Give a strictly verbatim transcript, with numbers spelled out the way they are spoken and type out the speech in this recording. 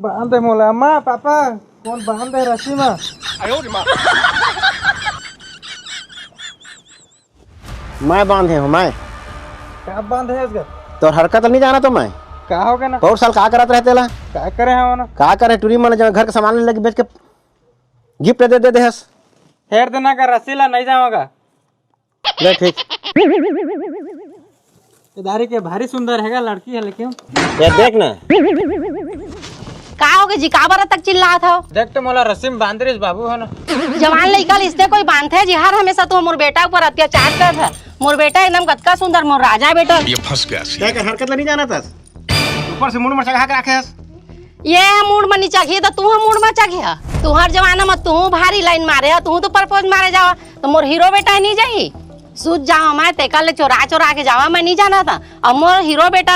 बांध दे मोला, अम्मा, पापा, कोन बांध दे रस्सी मा? मैं बांधे हूँ, मैं। का बांधे हस गा? तोर हरकत नहीं जाना तो मैं। का हो गे ना? बहुत साल का करत रहे तेला? का करे हव ना? का करे, टूरी मन जब घर के सामान ले लगे बेच के गिफ्ट दे दे दे हस। फेर देना का रस्सी ला, नहीं जावगा। ले ठीक। ये दारी के भारी सुंदर है गा, लड़की है लेकिन। ये देख ना। का हो गे जी, काबर तक चिल्लात हव? देख तो मोला रस्सी में बांध रिस बाबू, है ना? जवान लइका ल इसने कोई बांधथे जी? हर हमेशा तो मोर बेटा ऊपर अत्याचार करत हे। मोर बेटा एकदम कतका सुंदर, मोर राजा बेटा। ये फंस गया सी। देख हरकत ला नहीं जाना तस। ऊपर से मुड़ मर चढ़ा के रखे हस। ये है मुड़ म नी चघी, तो तू ह मुड़ म चघी ह। तुहर जमाना म तू भारी लाइन मारे ह, तू तो प्रपोज मारे जावा, तो मोर हीरो बेटा नहीं जाही। सूत जावा मैं, तेकर ले चोरा चोरा के जावा, मैं नहीं जाना था। अब मोर हीरो बेटा